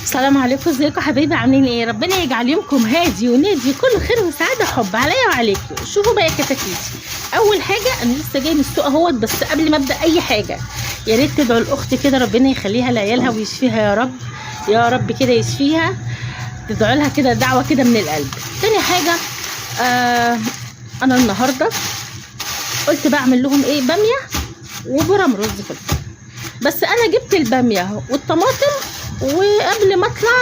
السلام عليكم، ازيكم حبايبي؟ عاملين ايه؟ ربنا يجعل يومكم هادي ونادي، كل خير وسعادة وحب عليا وعليكم. شوفوا بقى يا كتاكيتي، اول حاجة انا لسه جاي من السوق اهوت، بس قبل ما ابدا اي حاجة يا ريت تدعوا الاخت كده ربنا يخليها لعيالها ويشفيها يا رب، يا رب كده يشفيها، تدعوا لها كده دعوه كده من القلب. تاني حاجة انا النهارده قلت بعمل لهم ايه؟ باميه وبرم رز في الفرن. بس انا جبت الباميه والطماطم، وقبل ما اطلع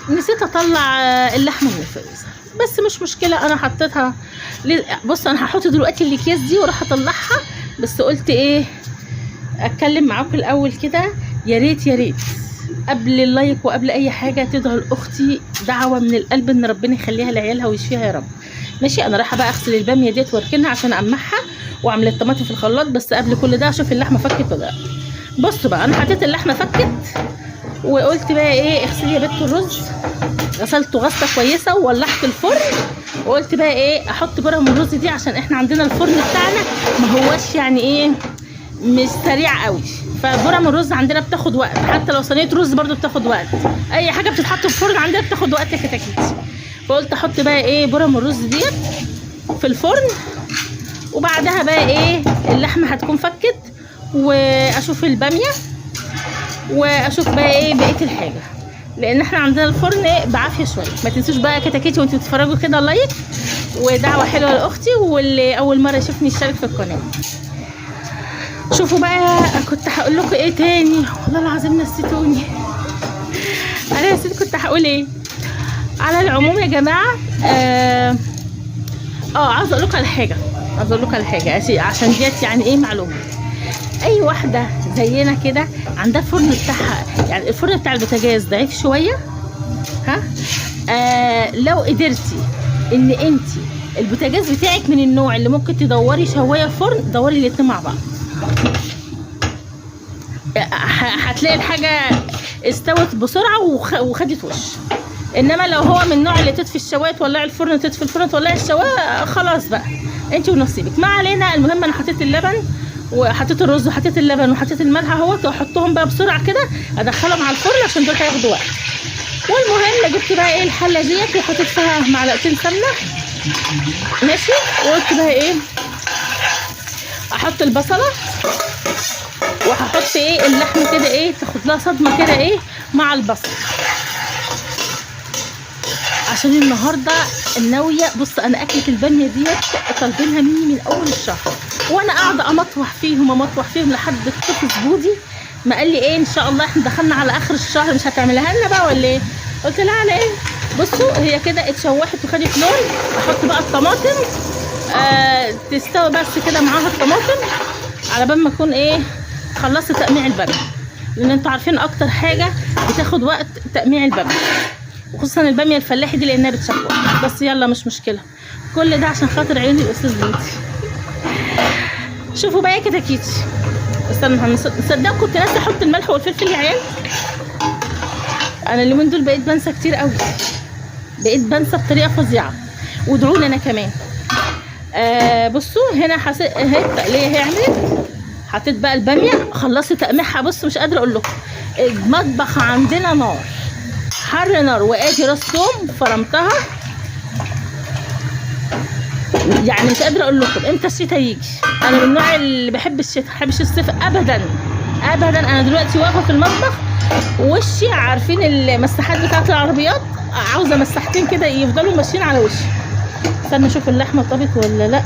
نسيت اطلع اللحمة من الفريزر، بس مش مشكلة انا حطيتها. بص انا هحط دلوقتي الاكياس دي واروح اطلعها، بس قلت ايه اتكلم معاكم الاول كده. يا ريت يا ريت قبل ال like وقبل اي حاجة تدعوا لاختي دعوه من القلب ان ربنا يخليها لعيالها ويشفيها يا رب. ماشي، انا رايحة بقى اغسل الباميه ديت واركنها عشان اقمعها واعمل الطماطم في الخلاط، بس قبل كل ده اشوف اللحمة فكت ولا لا. بصوا بقى، انا حطيت اللحمة فكت، وقلت بقى ايه اغسلي يا بنت الرز، غسلته غسله كويسة وولعت الفرن، وقلت بقى ايه احط برهم الرز دي عشان احنا عندنا الفرن بتاعنا ما هوش يعني ايه مش سريع قوي، فبرم الرز عندنا بتاخد وقت، حتى لو صينية رز برضو بتاخد وقت، اي حاجة بتتحط في الفرن عندنا بتاخد وقت يا كتاكيت. فقلت احط بقى ايه برم الرز ديت في الفرن، وبعدها بقى ايه اللحمة هتكون فكت، واشوف الباميه، واشوف بقى ايه بقية الحاجة، لان احنا عندنا الفرن إيه بعافية شوية. ما تنسوش بقى كتاكيتي وانتوا بتتفرجوا كده like ودعوة حلوة لاختي، واللي اول مرة يشوفني يشترك في القناة. شوفوا بقى كنت هقول لكم ايه تاني، والله العظيم نسيتوني، انا نسيت كنت هقول ايه. على العموم يا جماعة عاوزه اقول لكم على حاجة، عاوزه اقول لكم على حاجة عشان ديت يعني ايه معلومة. اي واحدة زينا كده عندها فرن بتاعها، يعني الفرن بتاع البوتاجاز ضعيف شوية، ها لو قدرتي ان انتي البوتاجاز بتاعك من النوع اللي ممكن تدوري شوايه فرن، دوري الاتنين مع بعض، هتلاقي الحاجة استوت بسرعة وخدت وش. انما لو هو من النوع اللي تطفي الشوايه تولعي الفرن، تطفي الفرن تولعي الشوايه، خلاص بقى انت ونصيبك، ما علينا. المهم انا حطيت اللبن وحطيت الرز وحطيت اللبن وحطيت الملح اهوت، واحطهم بقى بسرعة كده ادخلهم على الفرن عشان دول هياخدوا وقت. والمهم جبت بقى ايه الحلة ديت وحطيت فيها معلقتين سمنه، ماشي، وقلت بقى ايه احط البصله، وهحط ايه اللحمة كده ايه تاخد لها صدمة كده ايه مع البصل، عشان النهارده الناويه. بص انا اكله الباميه ديت طالبينها مني من اول الشهر، وانا قاعدة امطوح فيهم امطوح فيهم لحد الطفل بودي ما قال لي ايه ان شاء الله احنا دخلنا على اخر الشهر مش هتعملها لنا بقى ولا ايه؟ قلت لها على ايه؟ بصوا هي كده اتشوحت وخدت لون، احط بقى الطماطم تستوي بس كده معاها الطماطم على بال ما اكون ايه خلصت تقميع الباميه، لان انتوا عارفين اكتر حاجة بتاخد وقت تقميع الباميه، وخصوصا الباميه الفلاحي دي لانها بتشحوح. بس يلا مش مشكلة، كل ده عشان خاطر عيون الاستاذ بودي. شوفوا بقى كده كيتي، استنى صدقوا كنت ناسي احط الملح والفلفل يا عيال. انا اليومين دول بقيت بنسى كتير قوي، بقيت بنسى بطريقة فظيعة، وادعوا لي انا كمان. بصوا هنا اهي التقليه اهي عملت، حطيت بقى الباميه خلصت تقميعها. بصوا مش قادرة اقول لكم المطبخ عندنا نار، حر نار. وادي راس توم فرمتها، يعني مش قادرة اقول لكم امتى الشتاء يجي. انا من النوع اللي بحب الشتاء، ما بحبش الصيف ابدا ابدا. انا دلوقتي واقفة في المطبخ وشي عارفين المساحات بتاعت العربيات، عاوزه مساحتين كده يفضلوا ماشيين على وشي. استنى اشوف اللحمة طابت ولا لا.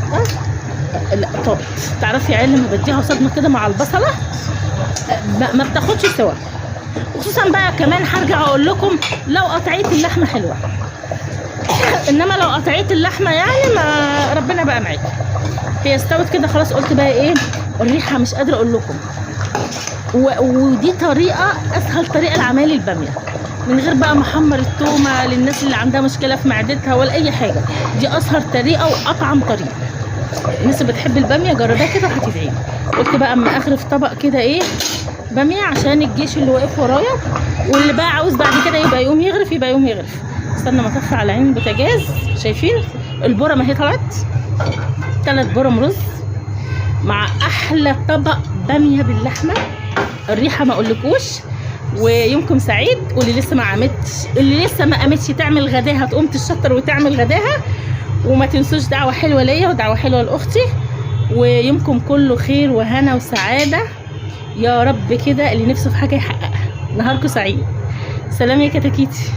لا طابت. تعرفي يا عيال لما بديها صدمة كده مع البصله ما بتاخدش سوا، وخصوصا بقى كمان هرجع اقول لكم لو قطعية اللحمة حلوة، انما لو قطعية اللحمة يعني ما ربنا بقى معاك. هي استوت كده خلاص. قلت بقى ايه الريحة مش قادرة اقول لكم. ودي طريقه اسهل طريقه لعمايل الباميه، من غير بقى محمر التومه للناس اللي عندها مشكلة في معدتها ولا اي حاجة. دي اسهل طريقه واطعم طريقه. الناس اللي بتحب الباميه جربيها كده وهتدعيلي. قلت بقى اما اغرف طبق كده ايه باميه عشان الجيش اللي واقف ورايا، واللي بقى عاوز بعد كده يبقى يقوم يغرف، يبقى يقوم يغرف. استنى ما اطفي على عين البوتاجاز. شايفين البوره ما هي طلعت 3 برم رز مع احلى طبق باميه باللحمه، الريحة ما اقولكوش. ويومكم سعيد. واللي لسه ما عملتش، اللي لسه ما قامتش تعمل غداها، تقوم تشطر وتعمل غداها. وما تنسوش دعوه حلوة ليا ودعوة حلوة لاختي. ويومكم كله خير وهنا وسعادة يا رب كده، اللي نفسه في حاجة يحققها. نهاركم سعيد. سلام يا كتاكيتي.